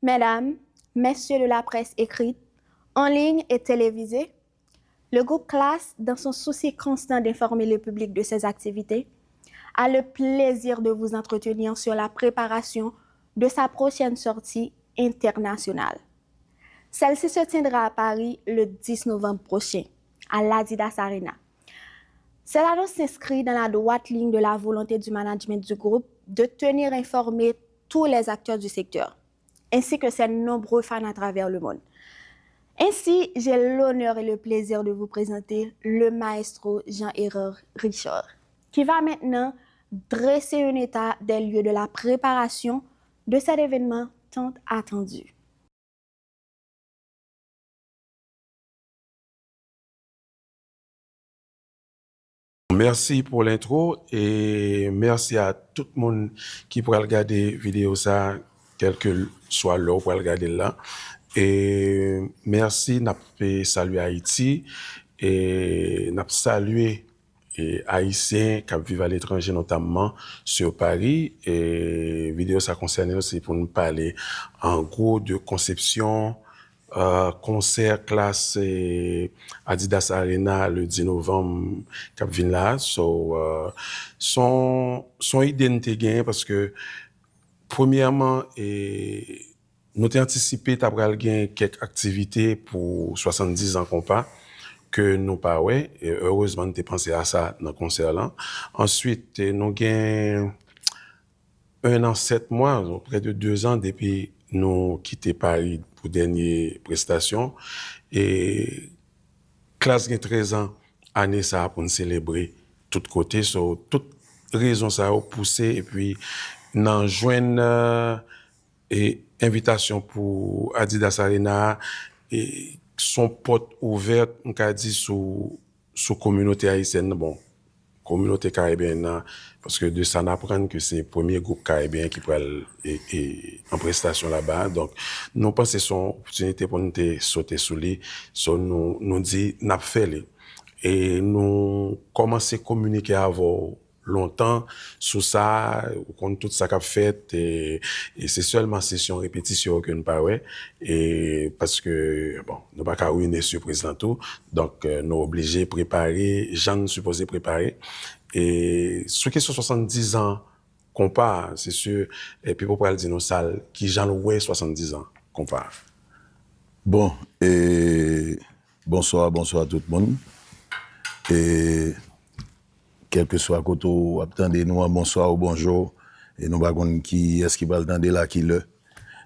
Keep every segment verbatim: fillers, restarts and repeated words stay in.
Mesdames, messieurs de la presse écrite, en ligne et télévisée, le groupe Klass, dans son souci constant d'informer le public de ses activités, a le plaisir de vous entretenir sur la préparation de sa prochaine sortie internationale. Celle-ci se tiendra à Paris le dix novembre prochain, à l'Adidas Arena. Cette annonce s'inscrit dans la droite ligne de la volonté du management du groupe de tenir informés tous les acteurs du secteur, ainsi que ses nombreux fans à travers le monde. Ainsi, j'ai l'honneur et le plaisir de vous présenter le maestro Jean Hérard Richard, qui va maintenant dresser un état des lieux de la préparation de cet événement tant attendu. Mèsi pou lentwo e mèsi a tout moun ki pral gade videyo sa, kèlkeswa lè w pral gade l la. E mèsi, n ap salye Ayiti e n ap salye e Ayisyen k ap viv aletranje, notamman sur Paris. E videyo sa konsène nou, se pou n pale an gwo de konsepsyon konsè Klass Adidas Arena le dis novanm k ap vin la. So, se yon ide n te genyen paske, premyèman, nou te antisipe ta pral gen kèk aktivite pou swasanndiz an konpa ke nou pa wè. E erezman, n te panse a sa nan konsè lan. Answit, nou gen en an sèt mwa, près de deux ans depi nou kite Paris pou dènye prestasyon. E Klass gen trèz an ane sa a pou n selebre tout kote. So, tout rezon sa yo pouse epi nan jwenn e envitasyon pou Adidas Arena a, e se yon pòt ouvè, m ka di, sou sou kominote ayisyèn nan, bon, kominote karibyen nan, paske de sa n aprann ke se premye gwoup karibyen ki pral e, e, an prestasyon laba. Donk, nou panse se yon opòtinite pou n te sote sou li. So, nou, nou di n ap fè li. E nou kòmanse kominike avè w lontan sou sa, ou konn tout sa k ap fèt, e, e se sèlman sesyon repetisyon yo ke n pa wè, e paske, bon, nou pa ka ruine sipriz lan tou, donk, e, nou oblije prepare jan n sipoze prepare. E sou kesyon swasanndiz an konpa a, se si, e, Pipo pral di nou sa l, kijan l wè swasanndiz an konpa a. Bon, e, Bonswa, bonswa tout moun. E kèlkeswa kote w ap tande nou an, bonswa ou bonjou. E nou pa konn kiyès ki pral tande l a ki lè.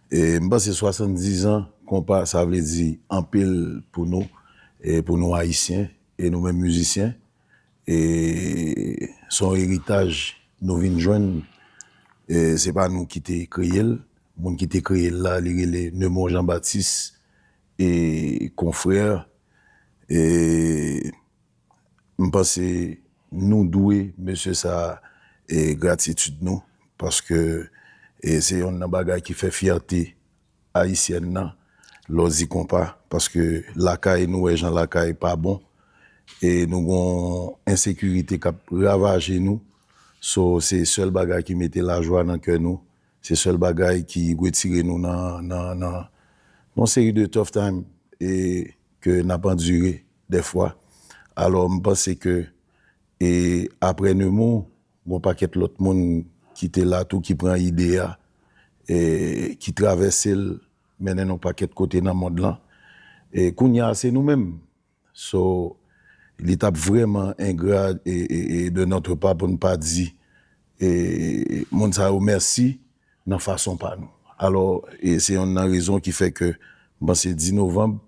E m panse swasanndiz an konpa, sa vle di anpil pou nou, e pou nou Ayisyen, e nou menm mizisyen. E se yon eritaj nou vin jwenn. E se pa nou ki te kreye l. Moun ki te kreye l la, li rele Nemon Jean Baptiste e Confrères. E m panse nou dwe mesye sa a e gratitid nou, paske e se yonn nan bagay ki fè fyète ayisyèn nan, lè w di konpa, paske lakay, nou wè jan lakay pa bon, e nou gon ensekirite k ap ravaje nou. So, se sèl bagay ki mete lajwa nan kè nou, se sèl bagay ki retire nou nan, nan, nan, nan yon seri de tough time e ke n ap andire dèfwa. Alò, m panse ke e aprè Nemon, gon pakèt lòt moun ki te la tou ki pran ide a, e ki travèse l, mennen n yon pakèt kote nan mond lan. E kounye a, se nou menm. So, li t ap vrèman engra e, e, e de notre part pou n pa di e, moun sa yo mèsi nan fason pa nou. Alò, e se yonn nan rezon ki fè ke m panse dis novanm,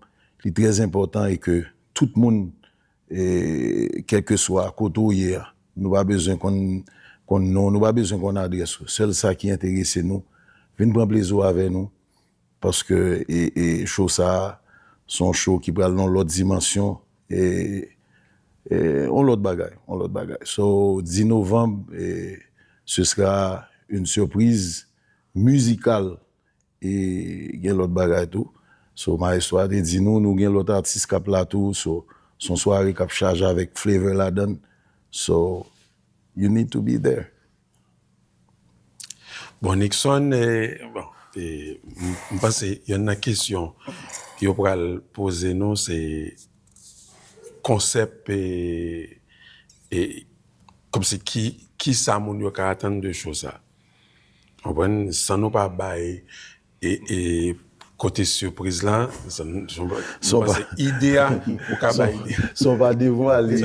li trè enpòtan e ke tout moun, e, kèlkeswa kote w ye a, nou pa bezwen konn, konn non w, nou pa bezwen konn adrès ou. Sèl sa ki enterese nou, vin pran plezi w avè nou, paske e, e show sa a, se yon show ki pral nan yon lòt dimansyon, e, e yon lòt bagay, yon lòt bagay. So, dis novanm, e, ce sera une surprise musicale, e gen lòt bagay tou. So, maestro a te di nou, nou gen lòt atis k ap la tou. So, se yon sware k ap chaje avèk flavor ladan l. So, you need to be there. Bon, Nixon, e, bon, e, m, m panse yonn nan kesyon yo pral poze nou, se konsèp, e, e, kòmsi ki, ki sa moun yo ka atann de cho sa. Konprann? San nou pa bay, e, e, kote sipriz la, san, san, nou panse ide a, ou ka bay ide a. San w pa devwale,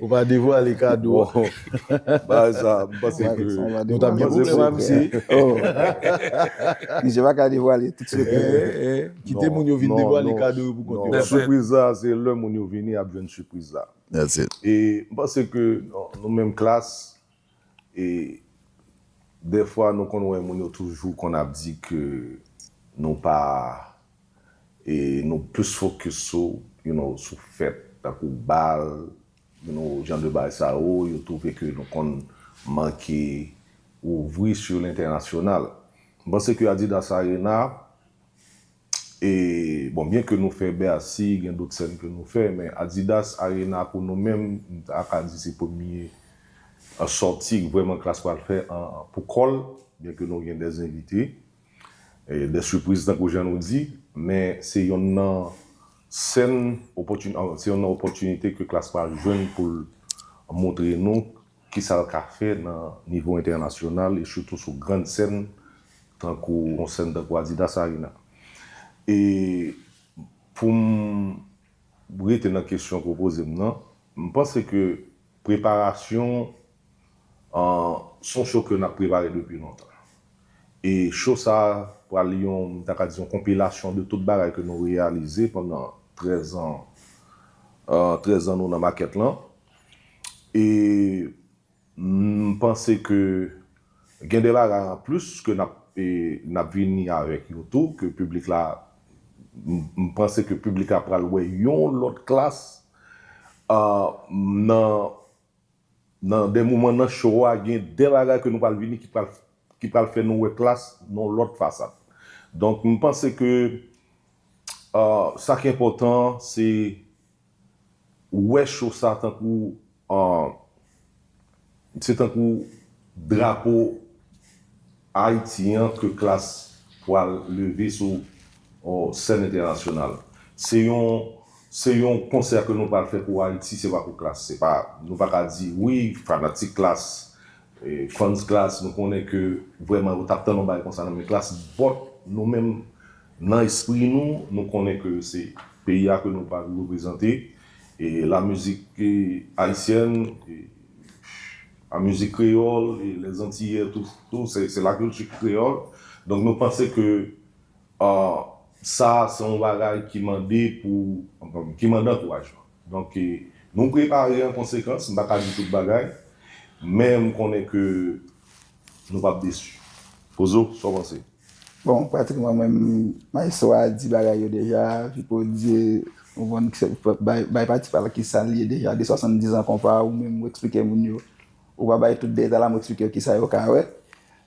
ou pa devwale kado a. Bagay sa, m panse ke Nou t ap gen pwoblèm a misye. Misye pa ka devwale tout sekrè. Kite moun yo vin devwale kado yo pou kont yo. Sipriz la, se lè moun yo vini, y ap jwenn sipriz la. That's it. E m panse ke nou, nou menm klas, e dèfwa nou konn wè moun yo toujou konn ap di ke nou pa, e nou plis fokis sou, you know, sou fèt, tankou bal, you know, jan de bagay sa yo, yo twouve ke nou konn manke ouvri sou lentènasyonal. M panse ke Adidas Arena, e, bon, byen ke nou fè Bercy, gen dòt sèn ke nou fè, men Adidas Arena pou nou menm, m ta ka di se premye sòti vrèman Klass pral fè an, pou kò l, byen ke nou gen dè envite, e, dè sipriz tankou jan nou di, men se yonn nan sèn, se yonn nan opòtinite ke Klass pral jwenn pou l montre nou kisa l ka fè nan nivo entènasyonal e sitou sou grann sèn tankou yon sèn tankou Adidas Arena. E pou m rete nan kesyon ke w poze m nan, m panse ke preparasyon se yon cho ke n ap prepare depi lontan. E cho sa a pral yon, m ta ka di yon konpilasyon de tout bagay ke nou reyalize pandan trèz an, trèz an nou nan makèt lan. E m panse ke gen de bagay anplis ke n ap, e, n ap vini avèk yo tou, ke piblik la, m panse ke piblik la pral wè yon lòt Klass nan, nan de moman nan cho a, gen de bagay ke nou pral vini ki pral, ki pral fè nou wè Klass nan yon lòt fasad. Donk, m panse ke sa ki enpòtan, se wè cho sa tankou, se tankou drapo Ayiti an ke Klass pral leve sou sèn entènasyonal. Se yon, se yon konsè ke nou pral fè pou Ayiti, se pa pou Klass. Se pa, nou pa ka di, wi, fanatik Klass, fans Klass, nou konnen ke vrèman yo t ap tann yon bagay konsa nan men Klass, but nou menm, nan espri nou, nou konnen ke se peyi a ke nou pral reprezante, e la mizik ayisyèn, e la mizik kreyòl, e les Antillais, tou, tou, se, se la kilti kreyòl. Donk nou panse ke sa se yon bagay ki mande pou, ki mande ankourajman. Donk nou prepare an konsekans, m pa ka di tout bagay, men m konnen ke nou p ap desi. Pozo, sa w panse? Bon, pratikman mwen menm, Maestro a di bagay yo deja, Pipo di, ou konn, bay, bay pati pa l ki sa l ye deja, de swasanndiz an konpa, ou menm ou eksplike moun yo, ou pa bay tout detay la, m eksplike yo kisa yo ka wè.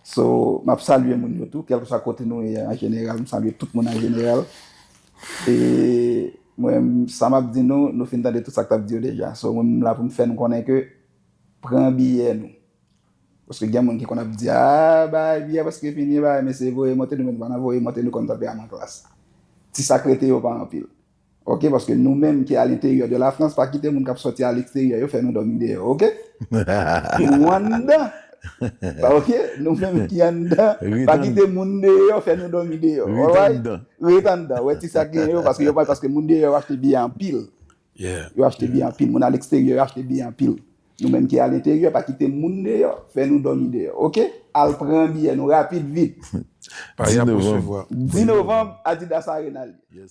So, m ap salye moun yo tou, kèlkeswa kote nou ye an jeneral, m salye tout moun an jeneral. E mwen, sa m ap di nou, nou fin tande tout sa k t ap di yo deja. So, mwen, m la pou m fè nou konnen ke pran biyè nou. Paske gen moun ki konn ap di, a, bay, biyè prèske fini, bay, mesye, voye monte, nou menm pa nan voye monte, nou konn tanpe a nan Klass. Ti sa k rete yo pa anpil. Oke, paske nou menm ki alenteryè de Lafrans, pa kite moun k ap sòti aleksteryè yo fè nou dòmi deyò, oke? Nou anndan. Oke? Nou menm ki anndan, pa kite moun deyò fè nou dòmi deyò. Alright? Ret anndan. Wè ti sa k gen yo, paske yo pral, paske moun deyò yo achte biyè anpil. Yo achte biyè anpil. Moun aleksteryè yo achte biyè anpil. Nou menm ki alenteryè, pa kite moun deyò fè nou dòmi deyò. Oke? Al pran biyè nou rapid, vit. Pari ap resevwa. Dis novanm, Adidas Arena li ye.